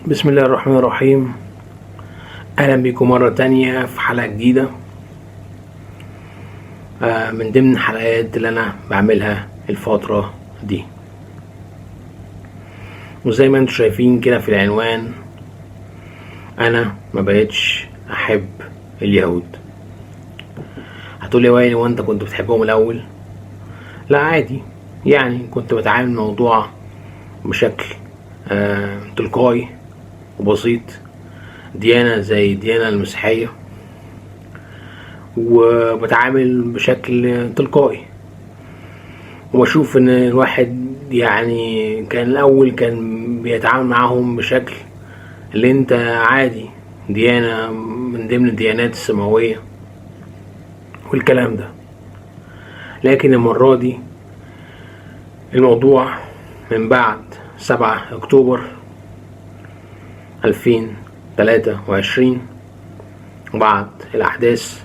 بسم الله الرحمن الرحيم. اهلا بيكم مرة تانية في حلقة جديدة من ضمن الحلقات اللي انا بعملها الفترة دي. وزي ما انتم شايفين كده في العنوان، انا ما بقتش احب اليهود. هتقولي يا وائل، وانت كنت بتحبهم الاول؟ لا عادي، يعني كنت بتعامل الموضوع بشكل تلقائي وبسيط، ديانة زي الديانة المسيحية، وبتعامل بشكل تلقائي، وبشوف ان الواحد يعني كان الاول كان بيتعامل معاهم بشكل اللي انت عادي، ديانة من ضمن الديانات السماوية والكلام ده. لكن المرة دي الموضوع من بعد 7 اكتوبر 2023، وبعد الأحداث،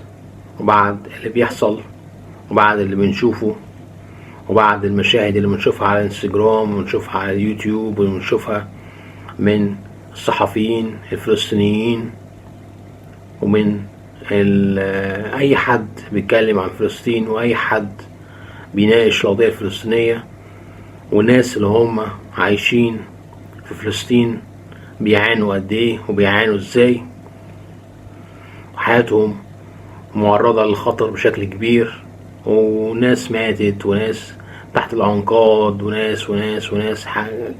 وبعد اللي بيحصل، وبعد اللي بنشوفه، وبعد المشاهد اللي بنشوفها على الانستجرام ونشوفها على اليوتيوب ونشوفها من الصحفيين الفلسطينيين ومن أي حد بيتكلم عن فلسطين وأي حد بيناقش القضية الفلسطينية، والناس اللي هم عايشين في فلسطين بيعانوا قد ايه وبيعانوا ازاي، وحياتهم معرضة للخطر بشكل كبير، وناس ماتت وناس تحت الأنقاض وناس وناس وناس،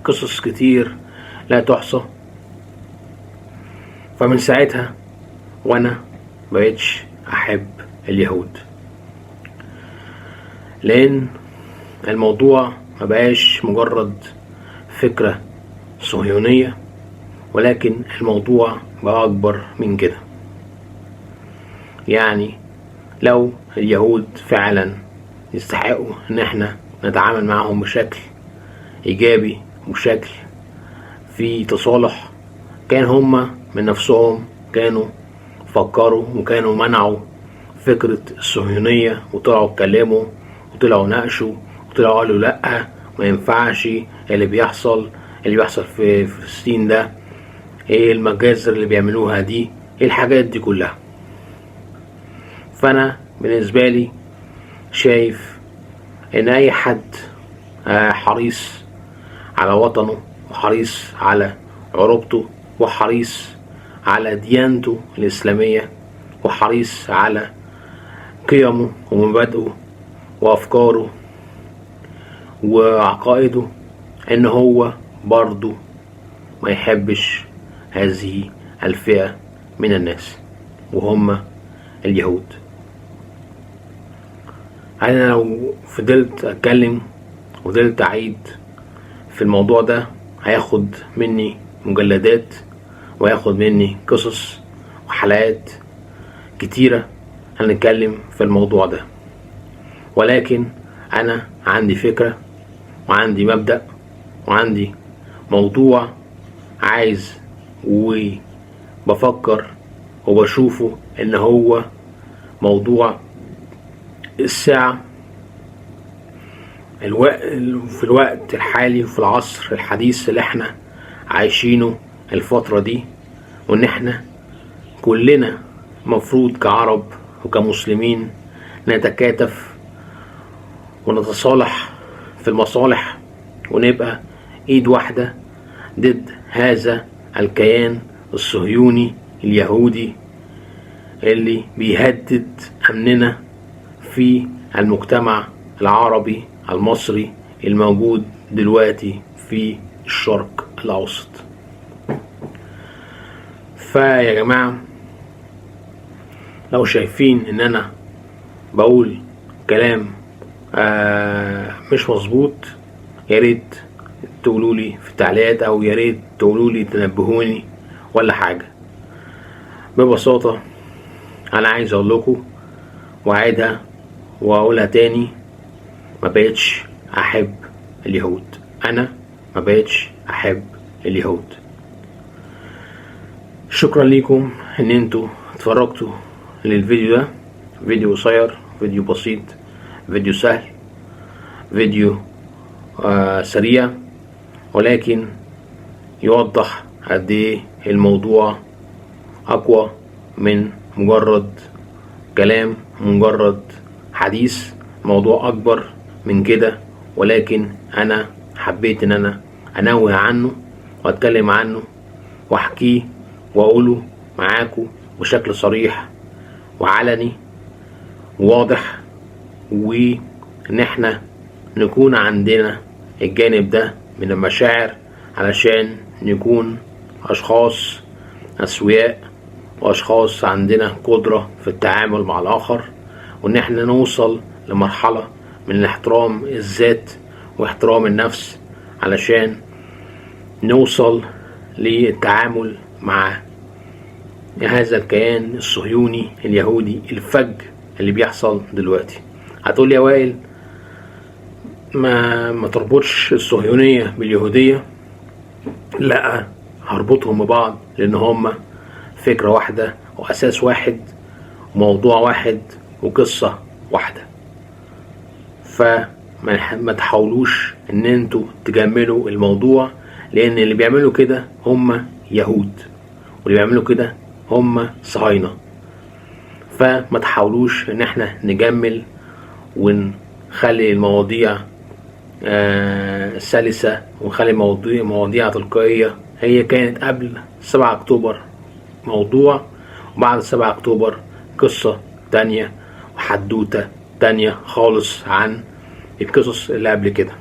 قصص كتير لا تحصى. فمن ساعتها وانا مبقتش احب اليهود، لان الموضوع مبقاش مجرد فكرة صهيونية، ولكن الموضوع بقى أكبر من كده. يعني لو اليهود فعلا يستحقوا إن احنا نتعامل معاهم بشكل إيجابي وبشكل في تصالح، كان هما من نفسهم كانوا فكروا وكانوا منعوا فكرة الصهيونية، وطلعوا اتكلموا وطلعوا ناقشوا وطلعوا قالوا لأ، ما ينفعش اللي بيحصل، اللي بيحصل في فلسطين ده ايه، المجازر اللي بيعملوها دي ايه، الحاجات دي كلها. فانا بالنسبة لي شايف ان اي حد حريص على وطنه وحريص على عروبته وحريص على ديانته الإسلامية وحريص على قيمه ومبادئه وأفكاره وعقائده، إن هو برضو ما يحبش هذه الفئة من الناس وهم اليهود. أنا لو فضلت أتكلم وفضلت أعيد في الموضوع ده هياخد مني مجلدات وهياخد مني قصص وحلقات كتيرة هنتكلم في الموضوع ده، ولكن أنا عندي فكرة وعندي مبدأ وعندي موضوع عايز وبفكر وبشوفه إن هو موضوع الساعة الوقت في الوقت الحالي وفي العصر الحديث اللي احنا عايشينه الفترة دي، وان احنا كلنا مفروض كعرب وكمسلمين نتكاتف ونتصالح في المصالح ونبقى ايد واحدة ضد هذا الكيان الصهيوني اليهودي اللي بيهدد امننا في المجتمع العربي المصري الموجود دلوقتي في الشرق الأوسط. فيا جماعة، لو شايفين ان انا بقول كلام مش مظبوط، يا ريت تقولوا لي في التعليقات، او يا ريت تقولوا لي تنبهوني ولا حاجة. ببساطة انا عايز اقول لكم واعيدها واقولها تاني، ما بقتش احب اليهود، انا ما بقتش احب اليهود. شكرا ليكم ان انتوا اتفرجتوا للفيديو ده، فيديو قصير، فيديو بسيط، فيديو سهل، فيديو سريع، ولكن يوضح قد ايه الموضوع اقوى من مجرد كلام، مجرد حديث. موضوع اكبر من كده، ولكن انا حبيت ان انا انوه عنه واتكلم عنه واحكيه واقوله معاكم بشكل صريح وعلني وواضح، وان احنا نكون عندنا الجانب ده من المشاعر علشان نكون اشخاص اسوياء واشخاص عندنا قدرة في التعامل مع الاخر، وان احنا نوصل لمرحلة من احترام الذات واحترام النفس علشان نوصل للتعامل مع هذا الكيان الصهيوني اليهودي الفج اللي بيحصل دلوقتي. هتقول لي يا وائل ما تربطش الصهيونية باليهودية. لا، هربطهم ببعض، لان هما فكرة واحدة واساس واحد وموضوع واحد وقصة واحدة. فما تحاولوش ان انتوا تجملوا الموضوع، لان اللي بيعملوا كده هم يهود واللي بيعملوا كده هم صهاينة. فما تحاولوش ان احنا نجمل ونخلي المواضيع سلسة ونخلي مواضيع تلقائية. هي كانت قبل 7 اكتوبر موضوع، وبعد 7 اكتوبر قصة تانية وحدوتة تانية خالص عن القصص اللي قبل كده.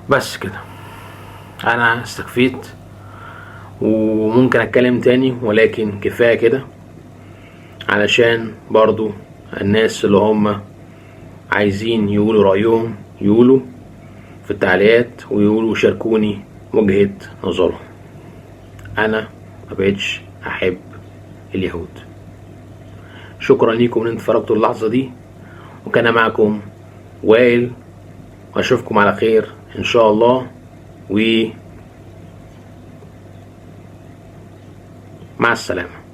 بس كده انا استكفيت، وممكن اتكلم تاني ولكن كفاية كده، علشان برضو الناس اللي هم عايزين يقولوا رأيهم يقولوا في التعليقات ويقولوا شاركوني وجهة نظرهم. انا ما بقتش احب اليهود. شكرا ليكم ان انتوا اتفرجتوا اللحظة دي، وكان معكم وائل، واشوفكم على خير ان شاء الله، و مع السلامة.